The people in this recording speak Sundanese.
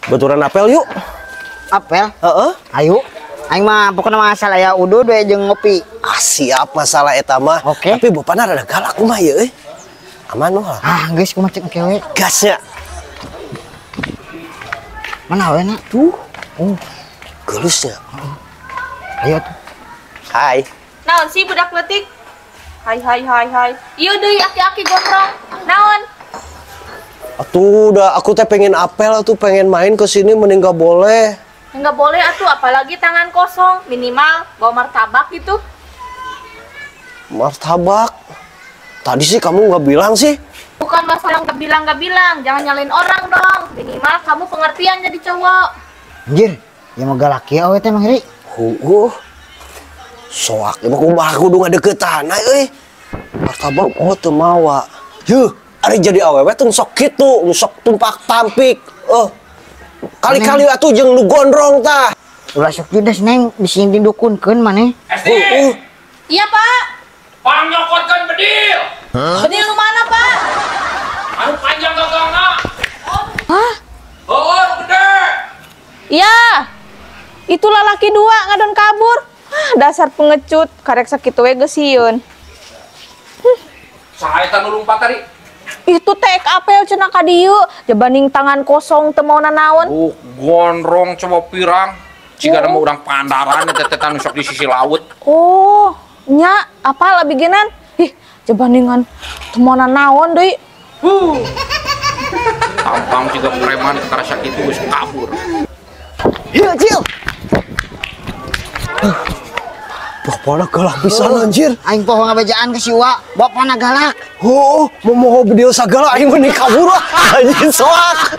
Baturan apel yuk. Apel? Heeh. Ayo. Aing mah pokoknya masalah ya udud we jeung ngopi. Ah siap masalah eta mah. Oke. Tapi bapana rada galak kumaha ieu euy. Aman mah. Ah, geus kumaha cek engke we. Gasnya. Mana we na? Tuh. Oh, gelusnya. Ayo tuh. Hai. Naon sih budak leutik? Hai hai hai hai. Ieu deui aki-aki gondrong. Naon? Atuh udah aku teh pengen apel atuh pengen main ke sini mending gak boleh. Nggak boleh atuh apalagi tangan kosong, minimal bawa martabak gitu. Martabak? Tadi sih kamu nggak bilang sih. Bukan masalah nggak bilang, jangan nyalain orang dong. Minimal kamu pengertian jadi cowok. Anjir, ya mau galak ya awe teh Mang Heri. Heueuh. Soak emang kumaha kudu ngadeukeutan euy. Martabak oh teu mawa. Yeuh, ari jadi awewe teh sok kitu, sok tumpak tampik. Kali-kali atuh jeung nu gondrong tah. Ulah sok judes Neng, bisi didukunkeun maneh. SD. Iya, Pak. Pang nyokotkeun bedil. Huh? Bedil nu mana, Pak? Anu panjang gagangna. Oh. Hah? Oh, gede. Iya. Itulah laki dua ngadon kabur. Ah, dasar pengecut, karek sakitu we geus sieun. Saha eta nu lumpat tadi? Itu teh apel cenah ka dieu, jabanding tangan kosong teu mau nanaon. Gondrong coba pirang. Jika oh. Urang Pangandaran eta teh nu sok di sisi laut. Oh, nya apal abigenan? Ih, jabandingan teu mau nanaon deui. Tampang juga preman karena sakitu geus kabur. Ieu, Cil. Bapana galak pisan anjir. Aing poho ngabejaan ke si Uwa, bapana galak. Oh, mau bedil sagala aing mending kabur ah. Anjir soak.